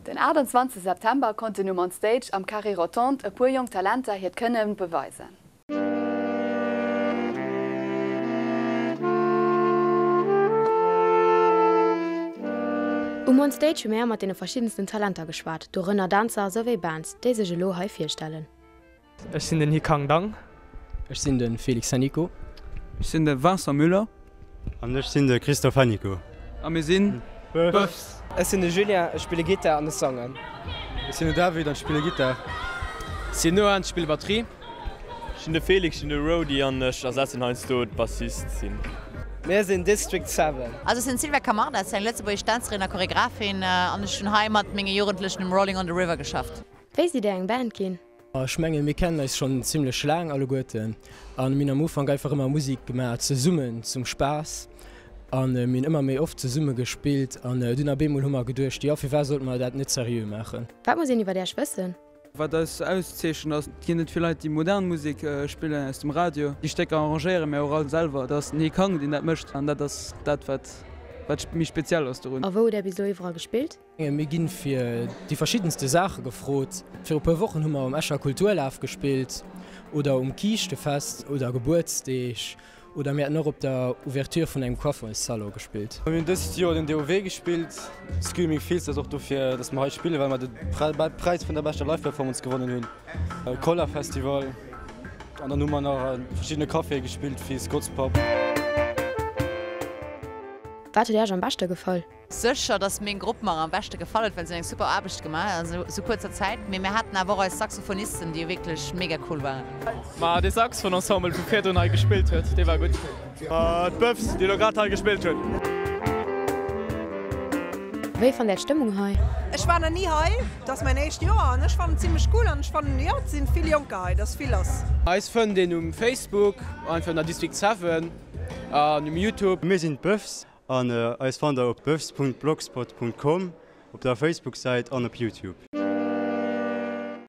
Den 28 September konnten um On Stage am Carré Rotonde e puer jonk Talenter hiert Kënnen beweisen. Um On Stage hu mär mat deene verschiddensten Talenter geschwat, dorënner Dänzer souwéi Bands, déi sech elo hei virstellen. Ech sinn den Hikang Dang. Ech sinn de Felix Hennicot. Ech sinn de Vincent Müller. An ech sinn de Christophe Hennicot. A mir sinn d'Bëffs. Ech sinn de Julien, ech spille Gittar an ech sangen. Ech sinn de David an spille Gittar. Ech sinn Noah an spille Batterie. Ech sinn de Felix, ech sinn de Roadie an ech ersetzen heiansdo d'Bassist sinn. Mir sinn District 7. Also ech sinn d'Sylvia Camarda, ech sinn eng lëtzebuergesch Dänzerin a Choregraphin an ech hunn hei mat menge Jugendlechen um Rolling on the River geschafft. Wéi sidd Dir eng Band ginn? Ech mengen mir kennen eis schonn zimlech laang alleguerten an mir hunn am Ufank einfach ëmmer Musik gemaach zesummen zum Spaass an mir hunn ëmmer méi oft zesumme gespillt an dunn ab eemol hu mer geduecht, jo firwat sollte mer dat net seriö maachen. Wat muss een iwwer Iech wëssen? Wat eis auszeechent ass, et ginn net vill Leit déi modern Musek spillen aus dem Radio. Déi Stécker arrangéiere mir och all selwer. Et ass den Hikang deen dat mécht an dat ass dat wat wat méi speziell ass dorun. A wou hutt Där bis elo iwwerall gespillt? Mir ginn fir déi verschiddenste Saache gefrot. Viru puer Wochen hu mer um Escher Kulturlaf gespillt oder um Kiischtefest oder Gebuertsdeeg oder mir haten och op der Ouverture vun engem Coiffeussalon gespillt. Mir hunn dëst Joer den DOW gespillt, Screaming Fields ass och dofir, dass mer hei spillen, well mer de Präis vun der beschter Live-Performance gewonnen hunn, Kolla Festival an dann hu mer nach a verschiddene Caféë gespillt wéi Scott's Pub. Wat huet Iech am beschte gefall? Sécher, dass meng Grupp mer am beschte gefall huet, well se hunn eng super Aarbecht gemaach an esou kuerzer Zäit. Mee mir haten awer och eis Saxophonisten, déi wierklech mega cool waren. Ma dee Saxophon-Ensemble, wou virdrun hei gespillt huet, dee war gutt. Ma d'Bëffs, déi elo grad hei gespillt hunn. Wéi fannt Där d'Stëmmung hei? Ech war nach ni hei, et ass mäin éischt Joer an ech fannen et zimmlech cool an ech fannen, jo, et sinn vill Jonker hei, et ass vill lass. Eis fënnt een um Facebook, einfach ënner District 7 an um Youtube. Mir sinn d'Bëffs An eis fannt der op boeufs.blogspot.com, op der Facebook-Säit an op Youtube.